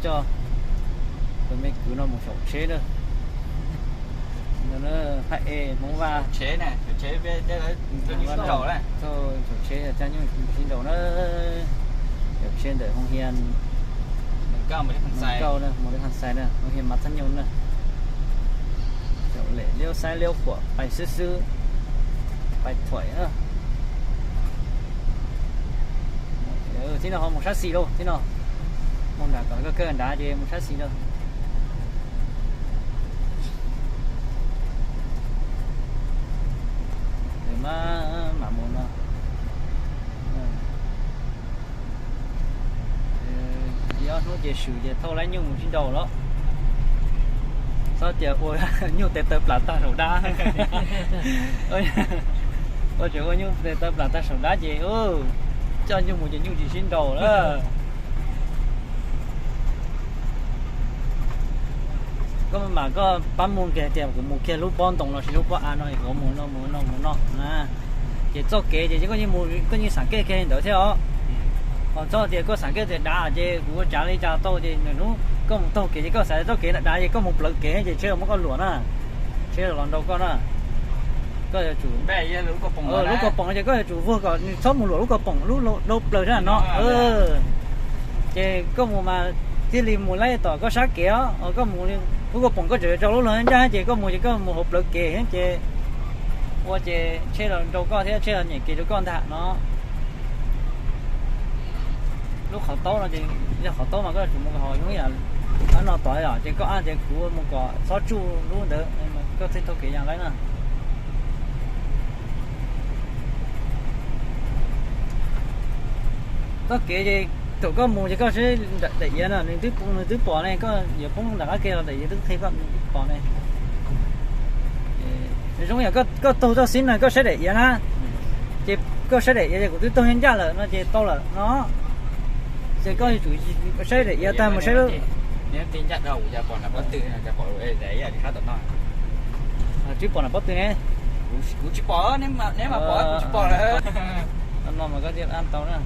Coj tus me kwv no mus xyaum tsheb na. Phaj E Hmoob Vaj, xyaum tsheb caj nyuj sib nraus na. Xyaum tsheb ntawm hoo hia Kauj na, mus li Khas Xais na, hoo hia Mas Thab Nyoo na. Xyaum lem liab xaib liab quam pais xwb xwb, pais thuam na. Tib no ho mus sab xis lauj, tib no mus nram kom kawg nrad ces mus sab xis lauj. Mas mam mus no. Ib ob hnub ces swm ces thauj laib nyuj mus sib nraus los. Txhob tias ua nyuj tes taw plam tag saum dab. Ua tseem ua nyuj tes taw plam tag saum dab ces coj nyuj mus ces nyuj tsis sib nraus lawm. Koj mam koj pab mus kiag tias kuv mus kiag lub pob ntoo los sis lub pob av no es kuv mus no mus no mus no na. Ces txoj kev ces koj yeej mus koj yeej xam kej kiag li ntawd thiab os. Ho txhob tias koj xam kej tias dav ces kuv ua tsav li cas tau ces nws hnub koj mus taug kev ces koj xav txoj kev dav ces koj mus plawv kev ces tsheb muab koj luam na. Tsheb los nrau koj na. Koj yuav tsum, lub kaus poom ces koj yuav tsum vuag kom nws txhob mus luam lub kaus poom lub dau plaws na no. Ces koj mus mas thiaj li mus laib tom koj sab kev os. Koj mus lub kaus poom koj tseem rau lub los ncaj ces koj mus ces koj mus hauv plawv kev ces ua ces tsheb los nrau koj thiab tsheb los nyem kev rau koj ntag no. Lub qhov taub no ces yog qhov taub mas koj yuav tsum mus kom haum yoov ib yam no tod os, ces koj ab ces kuv mus kom txhob tsuj lub ntawd, koj thiaj taug kev yas laib na. Txoj kev ces thaum koj mus ces koj saib daim iav no nws twb pom ne, koj yuav poob ntawm qab ke los daim iav twb qhia koj nws twb pom ne. Zoo yam koj taug txoj xib no koj saib daim iav na, ces koj saib daim iav ces kuv twb taug ncaj ncaj lawm no ces tau lawm no. Ces koj yuav tsum saib daim iav tag mus saib lub. Tsis pom nram pob tw ne. Kuv tsis pom, neb mas pom kuv tsis pom lawm. No mas koj thiaj an tau na.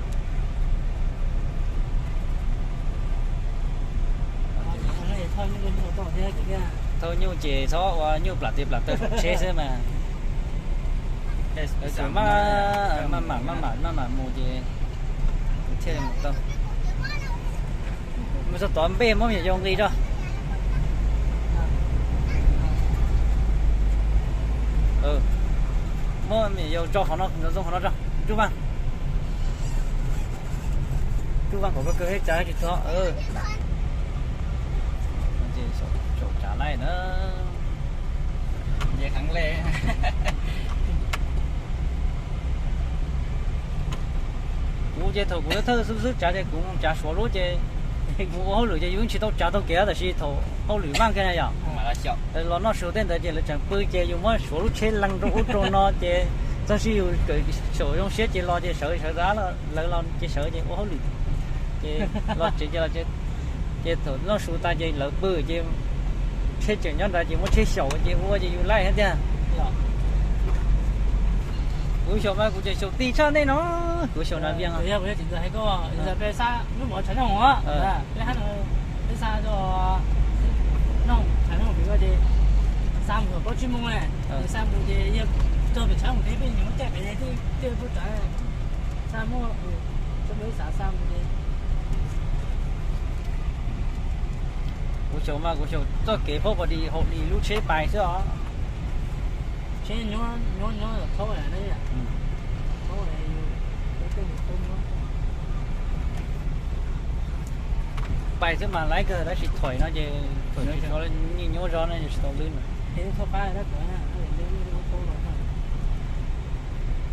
Thauj nyuj ces txhob ua nyuj plam tes plam taw saum tsheb xwb mas. Maj mam maj mam maj mam mus ces thiaj li mus tau. Mus txog tod npej muab me nyuam yaus nqis tso. Muab me nyuam yaus tso qhov no, zoo qhov no tso. Tsuj vaj, tsuj vaj kom koj kawg thiab tsav tsis txhob. Saum tsav laij na. Kuv ces thaum kuv thawj xub xub tsav ces kuv mus tsav Suav lub ces mus ua hauj lwm ces yus tsis tau tsav taug kev tab sis thaum hauj lwm vaj kiag na yom, los noj su tej ntawd ces lawv tseem pw ces yus muab Suav lub tsheb lees rau ub rau no ces txog sij yus kawm saum zoo siab ces los ces sawv sawv tas lawv los ces sawv ces ua hauj lwm ces los tsev ces los ces thaum noj su tas ces lawv pw ces tsheb tseem nyob nrad ces muab tsheb xyaum ces ua ces yus laij thiab tiag. Kuv xyaum mas kuv tseem xyaum ti tshaj nej no, kuv xyaum nas vias. Peb xa, peb xa, peb xa, xa mus plaub tsib moos ne, xa mus ces yog txog pem tshav mus thiab peb nyob caij pem tej puag tsav, xa muaj, peb xa xa mus ces kuv xyaum mas kuv xyaum txoj kev phob pos dis haum dis lub tsheb pais xwb os. Tsheb nyob nyob nyob thaub pais xwb mas laib kawg tab sis thuam no ces thuam tsis tau, nyuj nyuab zog no ces tsis tau lwb na.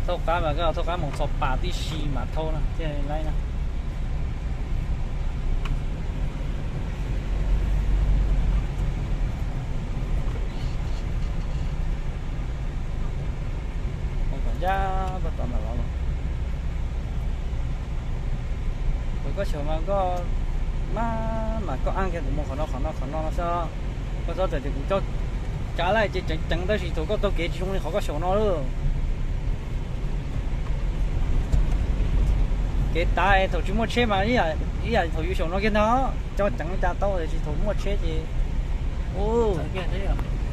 Thauj qab mas koj thauj qab mus txog pas tib si mas thauj no thiaj laib na. Ncaj pab tom ntawm los los. Kuv koj xyaum mas koj, mas mas koj ab kiag kuv mus qhov no qhov no qhov no no xwb. Koj txhob txawm tias kuv coj tsav laij ces ceev ceev tab sis thaum koj taug kev tsis zoo li qhov koj xyaum no lawm. Kev tav thaum tsis muaj tsheb mas ib yam thaum yus xyaum no kiag ntag, coj ceev cas tau, tiam sis thaum muaj tsheb ces, u,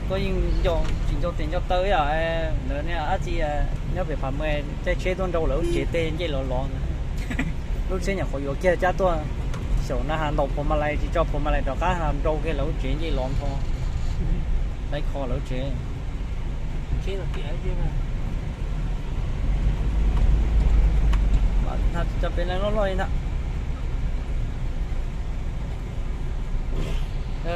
koj yeej nco tsis nco tes nco taw ib yam ntawd ne. Dab tsi nyob pem Phav Maj caij tsheb tuaj nrau lawv lub tsev tej ncej los los ntag. Lub tsheb nyuam qhuav yuav kiag cab tuaj xyaum na has ntaus phuas ma lais tsis tso phuas ma lais rov qab has nrau kiag lawv lub tsev ncej los nrho, tib kho lawv lub tsev. Cov pem loj loj li ntag.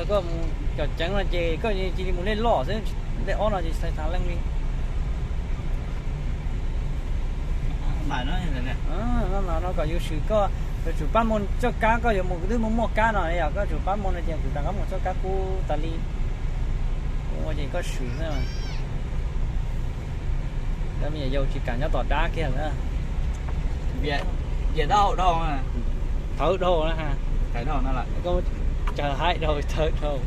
Koj mus cov ceev no ces koj cia li mus lej loj xwb, lej ob no ces tsis tau leej li. No kom yus swm koj yuav tsum pab mus txoj kab, koj yuav mus twb muaj muaj kab no yom, koj tsum pab mus no ces kuv rov qab mus txoj kab kub tas li. Ua ces koj swm xwb. Cov me nyuam yaus tsis kam nyob tom dab kiag lawm. Vias tau dhau, thawv dhau na, koj caws haib dhau thawv dhau.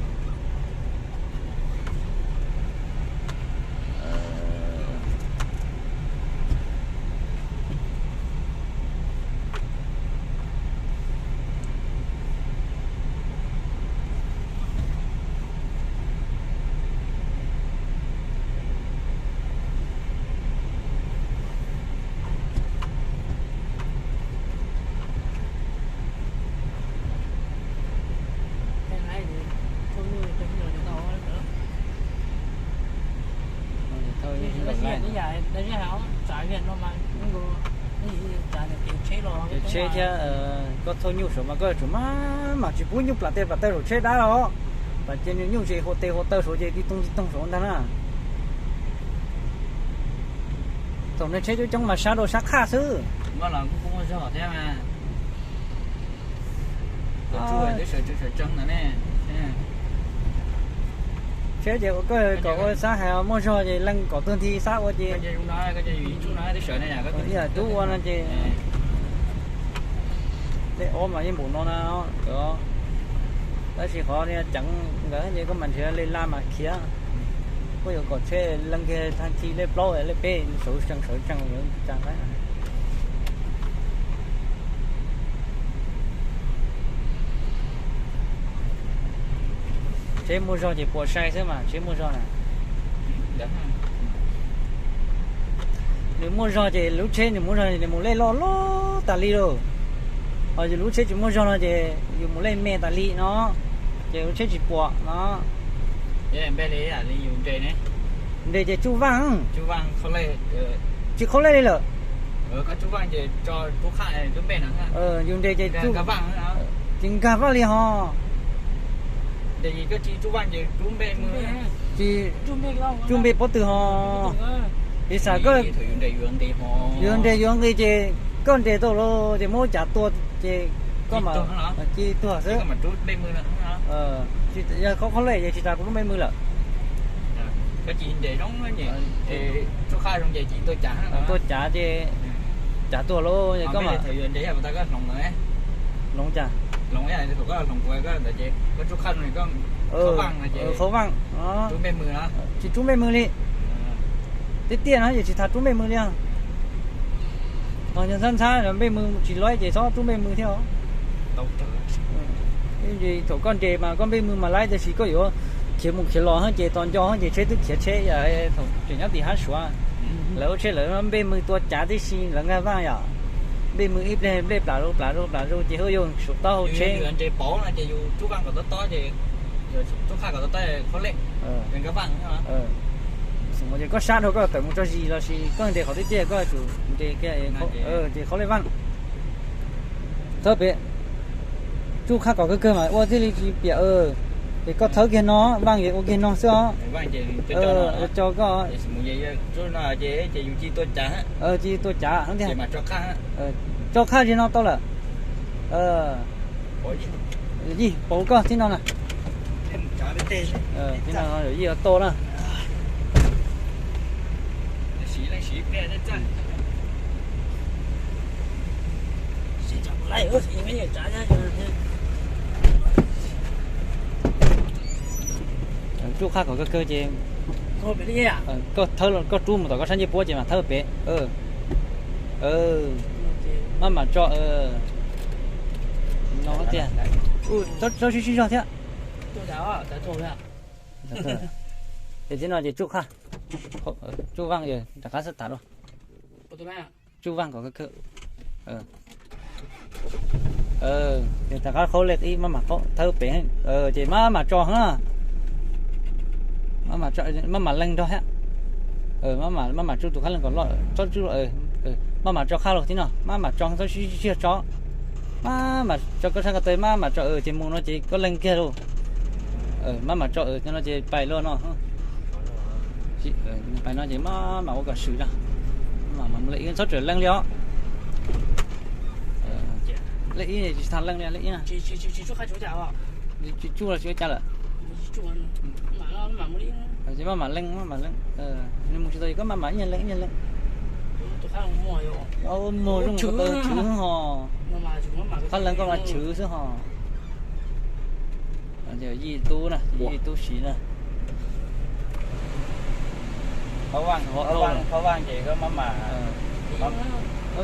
Tsheb thiab koj thauj nyuj saum mas koj yuav tsum maj mam tsis pub nyuj plam tej plam taw saum tsheb dab os. Plam cia nyuj ntse hua tes hua taw saud ces tib toog tib toog saud ntag na. Thaum no tsheb coob coob mas sab rau sab qhaj xwb. Tsheb ces koj kom ua xab hais muaj zog ces leej kom tuag nthi xab ua ces, ib yam tub ua no ces, tej ob mas yeej npaum no na. Tab sis qhov ceev nkawd ces koj mam nrhiav lej laj mas khiav. Koj yuav kom tsheb leej kiag thaj thi lej plaub lej peb sawv tsees sawv tsees yuav cas. Tsheb muaj zog ces puas sai xwb mas tsheb muaj zog na. Nws muaj zog ces lub tsheb nws muaj zog nws mus lej loj loj tas li lauj. Ho yus lub tsheb tsis muaj zog no ces yus mus lej me tas li no, ces lub tsheb tsis puas no. Nres ces tsuj vaj, tsis qhaub lej li lawm. Yus nres ces tsis nkag vaj li ho. Tsis tsuj npe pob tw ho. Piv xam koj yuav nres yuav nqis ces koj nres tau los ces muab cav tua ces koj mam ci tuag xwb. Yog qhaub lej ces tsis tas kuv lub npe mwj lawm. Tua cav ces cav tuag lauj, koj mam hloov cas, qhaub vaj, tsis rub npe mwj li. Tiag tiag no ces tsis tas rub npe mwj li. Ho yog ntxhab ntxhab npe mwj tsis laib ces txhob rub npe mwj thiab. Thaum koj nres mas koj npe mwj mas laib, tab sis koj yuav khiav mus khiav los ces tos nco ces tsheb twb khiav tsheb, thaum tseem nyob tim hab Suav, lawv ua tsheb lawv npe mwj tua cav tib si lawv nkag vaj yom. Npe mwj ib pliag nplej plam zuj plam zuj plam zuj ces hauj yog suav taub hau tsheb. Ces koj sab dhau koj tawm mus tso zis los sis koj nres qhov twg ces koj tsum nres kiag ces qhaub lej vaj. Thawb pem, tsuj qhab kom kawg kawg mas ua thiaj li tsis piam. Ces koj thawb kiag no, vaj ces ua kiag no xwb os. Tso koj, ci tua cav, tso qhab zis no tau lawm. Yij pauv koj tib no na. Tib no yij tau na. Tsuj qhab kom kawg kawg ces koj thawb, koj rub mus tom koj sab ncej puab ces mam thawb pem. Maj mam tso. No tiag. Tsob sib sib zog thiab. Ces tib no ces tsuj qhaj. Tsuj vaaj rov qab xwb tas luaj. Tsuj vaaj kom kawg. Ces rov qab qhaub lej ib maj mam qhaub thawb pem, ces maj mam tso na. Maj mam leeg nrog thiab. Maj mam tsuj tus qhab leeg kom loj tsob tsuj. Maj mam tso qhaj los tib no, maj mam tso tsob sib sib zog tso. Maj mam tso koj sab ko taw, maj mam tso ces mus no ces koj leeg kiag lauj. Maj mam tso no ces pais luaj no. Pais no ces maj mam ua kom swm na. Maj mam mus lej ib, txhob txawm leej li os. Lej ib tsis tas leej li, lej ib na. Tsis tsuj los tsis ua cas lawm. Ces maj mam leej, maj mam leej. Nws mus tsis tau ces koj maj mam ib nyuag leej ib nyuag leej. Muag zoo ko taw chwv xwb ho. Qhab leeg koj mas chwv xwb ho. Yij tub na, yij tub siv na. Maj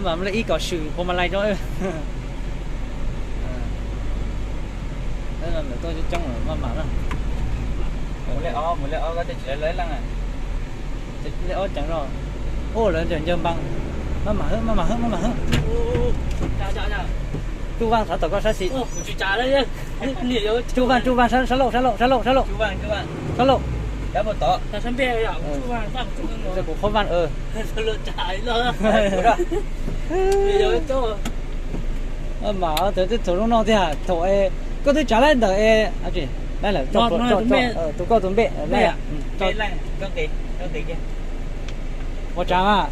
mam lej ib kom swm pua mas lais rau. Ntawm tuaj coob coob lawm maj mam na. Mus lej ob, mus lej ob koj tej tsis lawv leej. Lej ob ceev zog. Ua lawv ncaws ncaws npas. Maj mam hwb, maj mam hwb, maj mam hwb. Tsuj vaaj thav tom koj sab xis. Tsuj vaaj, tsuj vaaj, sab, sab laug, sab laug, sab laug, sab laug. Sab laug. Kuv qhaub vaaj. Maj mam, thaum twb thaum zoo no tiag, thaum koj twb tsav lawm ntawm es, tus koj tus npe, ua tsav mas.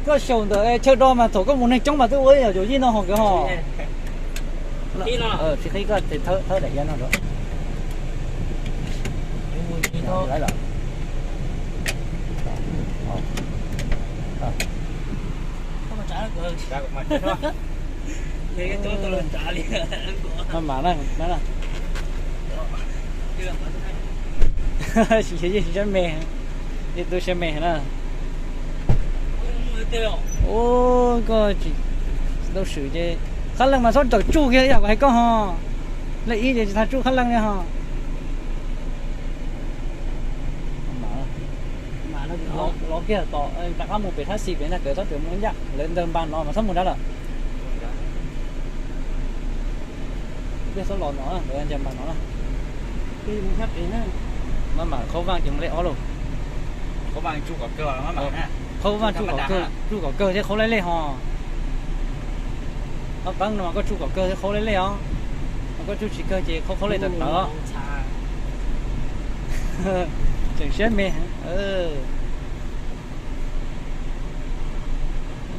Koj xyaum ntawm chaw do mas thaum koj mus neeg coob mas twb ua ib yam yij no ho nkawd ho. Tsis qhib koj thawb daim iab no. Maj mam na. Siab me, yij tub siab me na. Ua koj tsis tau swm ces qhab leej mas txhob tawm tsuj kiag yam kuv hais koj ho. Lej ib ces tsis tas tsuj qhab leej li ho. Los kiag tom rov qab mus pem sab xis pem ntag, kawm txhob tawm mus ncaj, lawv ncaws npas no mas txhob mus nrad lawm. Peb txhob los no, lawv ncaws npas no na. Maj mam qhaub vaaj ces mus lej ob lauj. Qhaub vaaj tsuj kom kawg, tsuj kom kawg thiab qhaub lej lej ho. Qab peeb no mas koj tsuj kom kawg thiab qhaub lej lej os. Koj tsuj tsis kawg ces qhaub qhaub lej tawm tawm. Tseem siab me.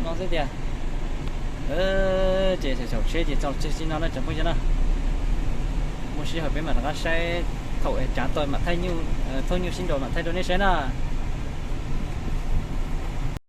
No xwb tiag. Ces xyaum tsheb ces txog txij no na tsoom phooj ywg na. Muaj sij hawm peb mam rov qab saib thaum es tsav tau mam thaij nyuj, thaij nyuj sib nraus mam thaij rau nej saib na.